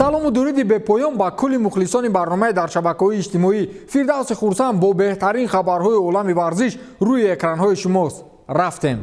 Салому дуруди бепоён ба кулли мухлисони барномаи дар шабакаҳои иҷтимоӣ. Фирдавси Хурсанд бо беҳтарин хабарҳои олами варзиш рӯи экранҳои шумост. Рафтем.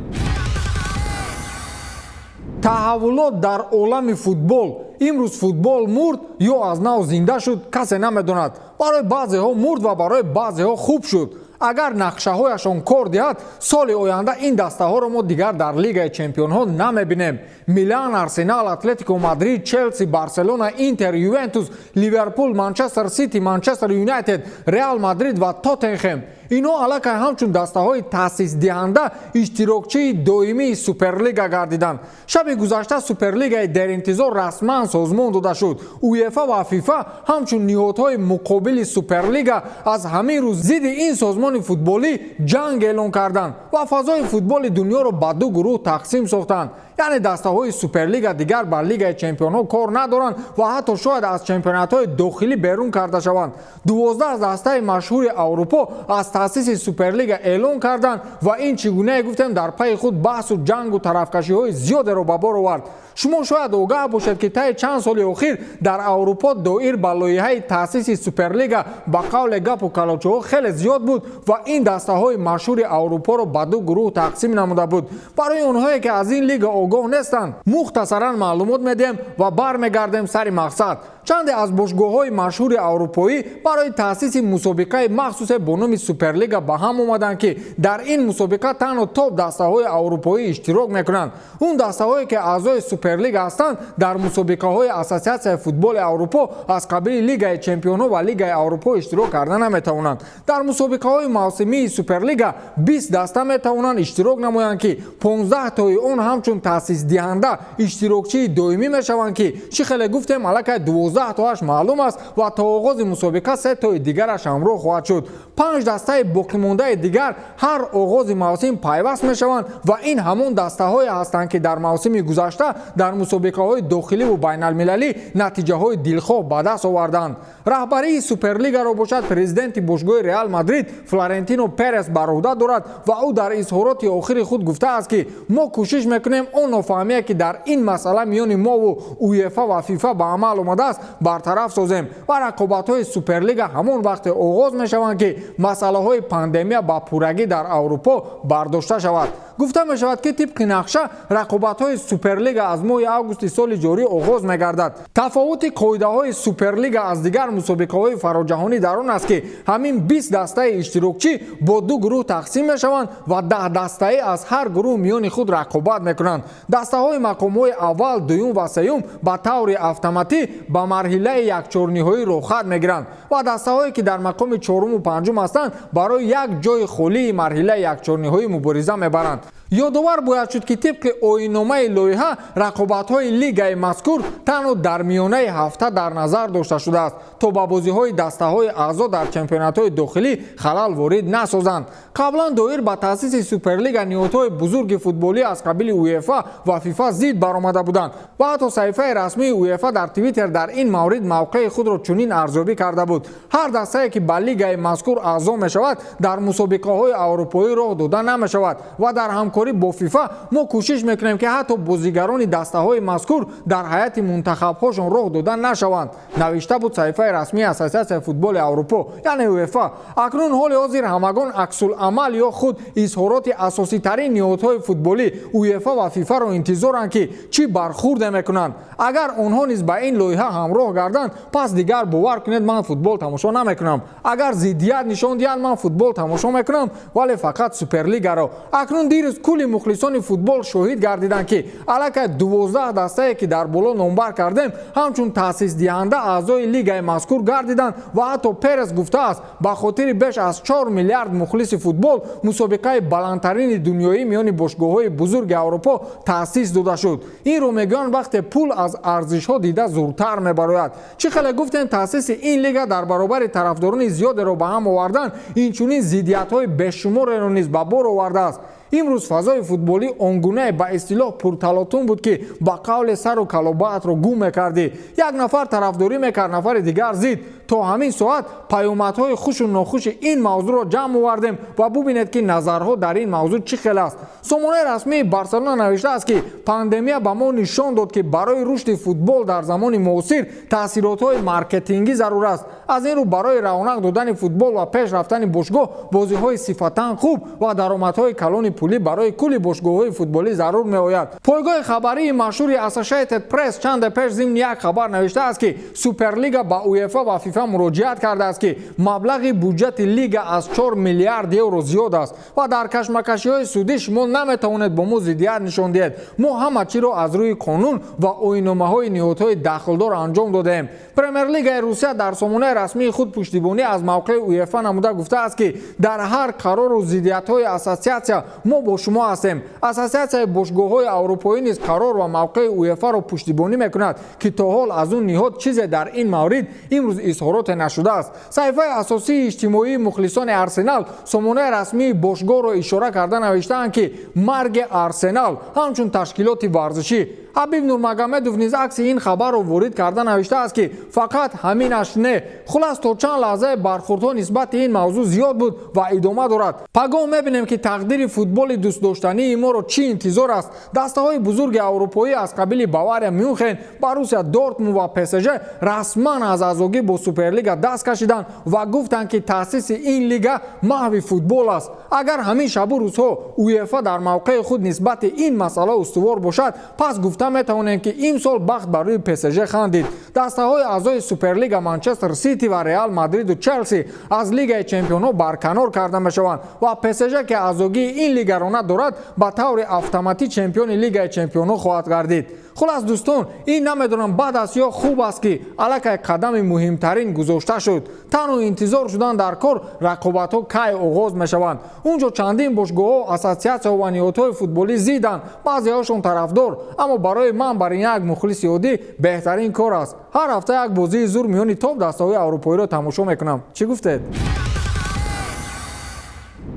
Таҳаввулот дар олами футбол. Имрӯз футбол мурд ё аз нав зинда шуд, касе намедонад. Барои баъзеҳо мурд ва барои баъзеҳо хуб шуд. Агар нақшаҳояшон кор диҳад, соли оянда ин дастаҳоро мо дигар дар Лигаи чемпионҳо намебинем. Милан, Арсенал, Атлетико Мадрид, Челси, Барселона, Интер, Ювентус, Ливерпул, Манчестер Сити, Манчестер Юнайтед, Реал Мадрид ва Тоттенхем. Инҳо аллакай ҳамчун дастаҳои таъсисдиҳанда иштирокчии доимии Суперлига гардиданд. Шаби гузашта Суперлигаи деринтизор расман созмон дода шуд. УЕФА ва ФИФА ҳамчун ниҳодҳои муқобили Суперлига аз ҳамин рӯз зидди ин созмони футболӣ ҷанг эълон карданд ва фазои футболи дунёро ба ду гурӯҳ тақсим сохтанд. Яъне дастаҳои Суперлига дигар ба Лигаи чемпионҳо кор надоранд ва ҳатто шояд аз чемпионатҳои дохилӣ берун карда шаванд. 12 дастаи машҳури Аврупо аз таъсиси Суперлига эълон карданд ва ин, чӣ гунае гуфтем, дар пайи худ баҳсу ҷангу тарафкашиҳои зиёдеро ба бор овард. Шумо шояд огаҳ бошед, ки таи чанд соли охир дар Аврупо доир ба лоиҳаи таъсиси Суперлига ба қавле гапу калочаҳо хеле зиёд буд ва ин дастаҳои машҳури Аврупоро ба ду гурӯҳ тақсим намуда буд. Барои онҳое, ки аз ин лига огоҳ нестанд, мухтасаран маълумот медиҳем ва бармегардем сари мақсад. Чанде аз бошгоҳҳои машҳури аврупоӣ барои таъсиси мусобиқаи махсусе бо номи Суперлига ба ҳам омаданд, ки дар ин мусобиқа танҳо топ дастаҳои аврупоӣ иштирок мекунанд. Он дастаҳое, ки аъзои Суперлига ҳастанд, дар мусобиқаҳои Ассотсиатсияи футболи Аврупо аз қабили Лигаи чемпионҳо ва Лигаи Аврупо иштирок карда наметавонанд. Дар мусобиқаҳои мавсимии Суперлига 20 даста метавонанд иштирок намоянд, ки 15 тои он ҳамчун таъсисдиҳанда иштирокчии доимӣ мешаванд, ки чӣ хеле гуфтем, аллакай 12 тоаш маълум аст ва то оғози мусобиқа се тои дигараш ҳамроҳ хоҳад шуд. Панҷ дастаи боқимондаи дигар ҳар оғози мавсим пайваст мешаванд ва ин ҳамон дастаҳое ҳастанд, ки дар мавсими гузашта дар мусобиқаҳои дохиливу байналмилалӣ натиҷаҳои дилхоҳ ба даст оварданд. Раҳбарии Суперлигаро бошад, президенти бошгоҳи Реал Мадрид Флорентино Перес бар уҳда дорад ва ӯ дар изҳороти охири худ гуфтааст, ки мо кӯшиш мекунем он нофаҳмие, ки дар ин масъала миёни мову УЕФА ва ФИФА ба амал омадааст, бартараф созем ва рақобатҳои Суперлига ҳамон вақте оғоз мешаванд, ки масъалаҳои пандемия ба пуррагӣ дар Аврупо бардошта шавад. Гуфта мешавад, ки тибқи нақша рақобатҳои Суперлига аз моҳи августи соли ҷорӣ оғоз мегардад. Тафовути қоидаҳои Суперлига аз дигар мусобиқаҳои фароҷаҳонӣ дар он аст, ки ҳамин 20 дастаи иштирокчӣ бо ду гурӯҳ тақсим мешаванд ва 10 дастаӣ аз ҳар гурӯҳ миёни худ рақобат мекунанд. Дастаҳои мақомҳои аввал, дуюм ва сеюм ба таври автоматӣ ба марҳилаи якчорниҳоӣ роҳхат мегиранд ва дастаҳое, ки дар мақоми чоруму панҷум ҳастанд, барои як ҷои холии марҳилаи якчорниҳоӣ мубориза мебаранд. Ёдовар бояд шуд, ки тибқи оинномаи лоиҳа рақобатҳои лигаи мазкур танҳо дар миёнаи ҳафта дар назар дошта шудааст, то ба бозиҳои дастаҳои аъзо дар чемпионатҳои дохилӣ халал ворид насозанд. Қаблан доир ба таъсиси Суперлига ниҳодҳои бузурги футболӣ аз қабили УЕФА ва ФИФА зид баромада буданд ва ҳатто саҳифаи расмии УЕФА дар Твиттер дар ин маврид мавқеи худро чунин арзёбӣ карда буд: ҳар дастае, ки ба лигаи мазкур аъзо мешавад, дар мусобиқаҳои аврупоӣ роҳ дода намешавад ва дар ҳамкорӣ бо ФИФА мо кӯшиш мекунем, ки ҳатто бозигарони дастаҳои мазкур дар ҳайати мунтахабҳошон роҳ дода нашаванд, навишта буд саҳифаи расмии Ассотсиатсияи футболи Аврупо, яъне УЕФА. Акнун ҳоли ҳозир ҳамагон аксулъамал ё худ изҳороти асоситарин ниҳодҳои футболӣ, УЕФА ва ФИФАро интизоранд, ки чӣ бархурде мекунанд. Агар онҳо низ ба ин лоиҳа ҳамроҳ гарданд, пас дигар бовар кунед, ман футбол тамошо намекунам. Агар зиддият нишон диҳанд, ман футбол тамошо мекунам, вале фақат Суперлигаро. Акнун дирӯз кулли мухлисони футбол шоҳид гардиданд, ки аллакай 12 дастае, ки дар боло номбар кардем, ҳамчун таъсисдиҳанда аъзои лигаи мазкур гардиданд ва ҳатто Перес гуфтааст, ба хотири беш аз 4 миллиард мухлиси футбол мусобиқаи баландтарини дунёӣ миёни бошгоҳҳои бузурги Аврупо таъсис дода шуд. Инро мегӯянд, вақте пул аз арзишҳо дида зуртар мебарояд. Чӣ хеле гуфтем, таъсиси ин лига дар баробари тарафдорони зиёдеро ба ҳам овардан, инчунин зиддиятҳои бешумореро низ ба бор овардааст. Имрӯз фазои футболӣ он гунае ба истилоҳ пурталотум буд, ки ба қавле сару калобаатро гум мекардӣ. Як нафар тарафдорӣ мекард, нафари дигар зид. То ҳамин соат паёмадҳои хушу нохуши ин мавзӯъро ҷамъ овардем ва бубинед, ки назарҳо дар ин мавзӯъ чӣ хел аст. Сомонаи расмии Барселона навиштааст, ки пандемия ба мо нишон дод, ки барои рушди футбол дар замони муосир таъсиротҳои маркетингӣ зарур аст. Аз ин рӯ, барои равнақ додани футбол ва пеш рафтани бошгоҳ, бозиҳои сифатан хуб ва даромадҳои калони пулӣ барои кулли бошгоҳҳои футболӣ зарур меояд. Пойгоҳи хабарии машҳури Associated Press чанде пеш зимни як хабар навиштааст, ки Суперлига ба УЕФА ва ФИФА муроҷиат кардааст, ки маблағи буҷати лига аз 4 миллиард евро зиёд аст ва дар кашмакашиҳои судӣ шумо наметавонед бо мо зиддият нишон диҳед. Мо ҳама чиро аз рӯи қонун ва оинномаҳои ниҳодҳои дахлдор анҷом додаем. Премер-лигаи Русия дар сомонаи расмии худ пуштибонӣ аз мавқеи УЕФА намуда, гуфтааст, ки дар ҳар қарору зиддиятҳои ассотсиатсия мо бо шумо ҳастем. Ассотсиатсияи бошгоҳҳои аврупоӣ низ қарор ва мавқеи УЕФАро пуштибонӣ мекунад, ки то ҳол аз он ниҳод чизе дар ин маврид имрӯз изҳороте нашудааст. Саҳифаи асосии иҷтимоии мухлисони Арсенал сомонаи расмии бошгоҳро ишора карда навиштаанд, ки марги Арсенал ҳамчун ташкилоти варзишӣ. Ҳабиб Нурмагомедов низ акси ин хабарро ворид карда навиштааст, ки фақат ҳаминаш не. Хулас, то чанд лаҳзаи бархурдҳо нисбати ин мавзӯъ зиёд буд ва идома дорад. Пагоҳ мебинем, ки тақдири футболи дӯстдоштании моро чӣ интизор аст. Дастаҳои бузурги аврупоӣ аз қабили Бавария Мюнхен, Боруссия Дортмунд ва ПСЖ расман аз аъзогӣ бо Суперлига даст кашиданд ва гуфтанд, ки таъсиси ин лига маҳви футбол аст. Агар ҳамин шабу рӯзҳо УЕФА дар мавқеи худ нисбати ин масъала устувор бошад, пас гуфта метавонем, ки имсол бахт бар рӯи ПСЖ хандид. Дастаҳои аъзои Суперлига, Манчестер Сити ва Реал Мадриду Челси, аз Лигаи чемпионҳо барканор карда мешаванд ва ПСЖ, ки аъзогии ин лигаро надорад, ба таври автоматӣ чемпиони Лигаи чемпионҳо хоҳад гардид. Хулас, дӯстон, ин намедонам, бад аст ё хуб аст, ки аллакай қадами муҳимтарин гузошта шуд. Танҳо интизор шудан дар кор, рақобатҳо кай оғоз мешаванд. Унҷо чандин бошгоҳҳо, ассотсиатсияҳо ва ниҳодҳои футболӣ зиданд, баъзеҳошон тарафдор. Аммо барои ман, бар як мухлиси оддӣ, беҳтарин кор аст. Ҳар ҳафта як бозии зур миёни топ дастаҳои аврупоиро тамошо мекунам. Чӣ гуфтед?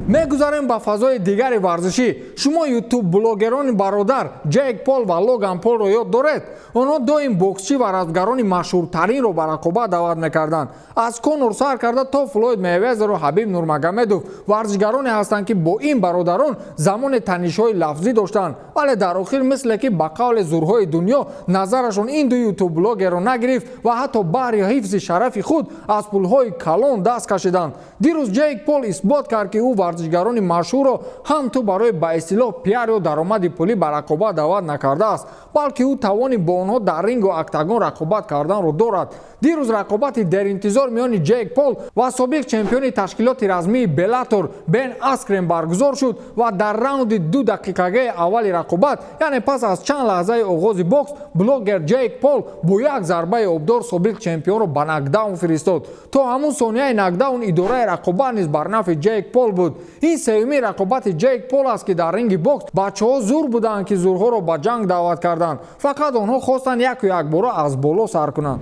Мегузарем ба фазои дигари варзишӣ. Шумо ютуб блогерони бародар Ҷейк Пол ва Логан Полро ёд доред? Онҳо доим боксчӣ ва размгарони машҳуртаринро ба рақобат даъват мекарданд. Аз Конор сар карда то Флойд Мейвезеру Ҳабиб Нурмагомедов варзишгароне ҳастанд, ки бо ин бародарон замоне танишҳои лафзӣ доштанд. Вале дар охир, мисле ки ба қавли зурҳои дунё, назарашон ин ду ютуб блогерро нагирифт ва ҳатто баҳри ҳифзи шарафи худ аз пулҳои калон даст кашиданд. Дирӯз Ҷейк Пол исбот кард, ки ӯ варзишгарони машҳурро ҳам ту барои ба истилоҳ пиар ё даромади пулӣ ба рақобат даъват накардааст, балки ӯ тавони бо онҳо дар рингу октагон рақобат карданро дорад. Дирӯз рақобати деринтизор миёни Ҷейк Пол ва собиқ чемпиони ташкилоти размии Беллатор Бен Аскрен баргузор шуд ва дар раунди 2 дақиқагаи аввали рақобат, яъне пас аз чанд лаҳзаи оғози бокс, блогер Ҷейк Пол бо як зарбаи обдор собиқ чемпионро ба нокдаун фиристод. То ҳамун сонияи нокдаун идораи рақобат низ бар нафи Ҷейк Пол буд. Ин сеюмин рақобати Ҷейк Пол аст, ки дар ринги бокс. Бачаҳо зур буданд, ки зурҳоро ба ҷанг даъват карданд. Фақат онҳо хостанд яку якбора аз боло сар кунанд.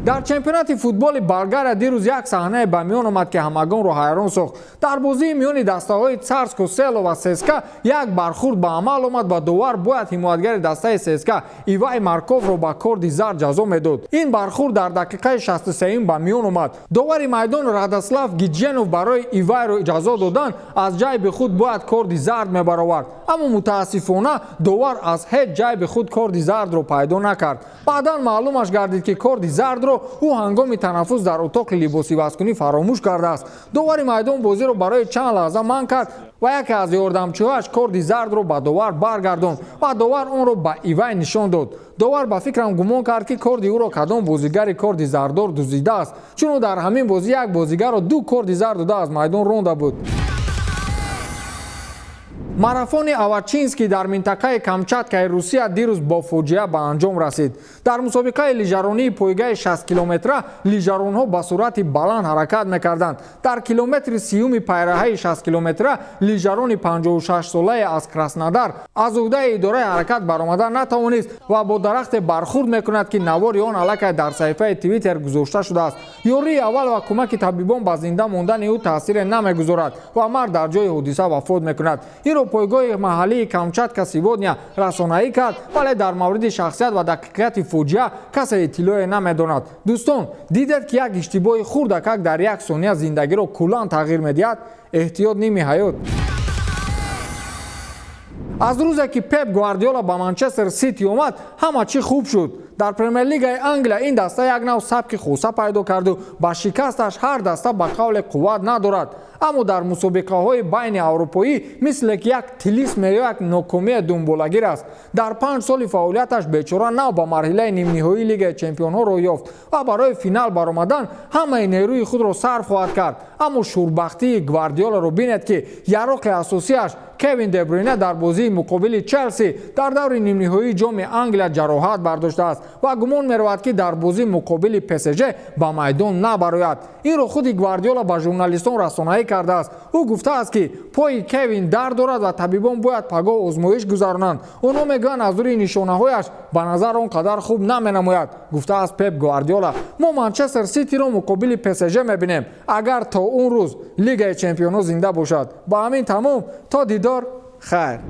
Дар чемпионати футболи Болгария дирӯз як саҳнае ба миён омад, ки ҳамагонро ҳайрон сохт. Дар бозии миёни дастаҳои Царско Село ва ЦСКА як бархурд ба амал омад ва довар бояд ҳимоятгари дастаи ЦСКА Ивай Марковро ба корди зард ҷазо медод. Ин бархурд дар дақиқаи 63 ба миён омад. Довари майдон Радослав Гидженов барои Ивайро ҷазо додан аз ҷайби худ бояд корди зард мебаровард, аммо мутаассифона довар аз ҳеҷ ҷайби худ корди зардро пайдо накард. Баъдан маълумаш гардид, ки корди зардро ӯ ҳангоми танаффус дар утоқи либосивазкунӣ фаромӯш кардааст. Довари майдон бозиро барои чанд лаҳза манъ кард ва яке аз ёрдамчиҳояш корди зардро ба довар баргардонд ва довар онро ба Ивай нишон дод. Довар, ба фикрам, гумон кард, ки корди ӯро кадом бозигари корди зарддор дуздидааст, чун ӯ дар ҳамин бозӣ як бозигарро ду корди зард дода аз майдон ронда буд. Марафони Авачинский дар минтақаи Камчаткаи Русия дирӯз бо фоҷиа ба анҷом расид. Дар мусобиқаи лижаронии пойгаи 60 километра лижаронҳо ба суръати баланд ҳаракат мекарданд. Дар километри 30-уми пайраҳаи 60 километра лижарони 56-солае аз Краснодар аз уҳдаи идораи ҳаракат баромада натавонист ва бо дарахте бархурд мекунад, ки навори он аллакай дар саҳифаи Твиттер гузошта шудааст. Ёрии аввал ва кӯмаки табибон ба зинда мондани ӯ таъсире намегузорад ва мард дар ҷои ҳодиса вафот мекунад. Инро Инро пойгоҳи маҳаллии Камчатка Сегодня расонаӣ кард, вале дар мавриди шахсият ва дақиқияти фоҷиа касе иттилоъе намедонад. Дӯстон, дидед, ки як иштибоҳи хурдакак дар як сония зиндагиро куллан тағйир медиҳад. Эҳтиёт ними ҳаёт. Аз рӯзе ки Пеп Гвардиола ба Манчестер Сити омад, ҳама чӣ хуб шуд. Дар Премер-лигаи Англия ин даста як нав сабки хоса пайдо карду ба шикасташ ҳар даста ба қавле қувват надорад. Аммо дар мусобиқаҳои байни аврупоӣ мисле ки як тилисме ё як нокомия думболагир аст. Дар 5 соли фаъолияташ бечора нав ба марҳилаи нимниҳоии Лигаи чемпионҳо роҳ ёфт ва барои финал баромадан ҳамаи нерӯи худро сарф хоҳад кард. Аммо шурбахтии Гвардиоларо бинед, ки яроқи асосиаш Кевин Дебрюйне дар бозии муқобили Челси дар даври нимниҳоии Ҷоми Англия ҷароҳат бардоштааст ва гумон меравад, ки дар бозии муқобили ПСЖ ба майдон набарояд. Инро худи Гвардиола ба журналистон расонаӣ кардааст. Ӯ гуфтааст, ки пои Кевин дард дорад ва табибон бояд пагоҳ озмоиш гузаронанд. Онҳо мегӯянд, аз рӯи нишонаҳояш ба назар он қадар хуб наменамояд, гуфтааст Пеп Гвардиола. Мо Манчестер Ситиро муқобили ПСЖ мебинем, агар то он рӯз Лигаи чемпионҳо зинда бошад. Ба ҳамин тамом, то дидор, хайр.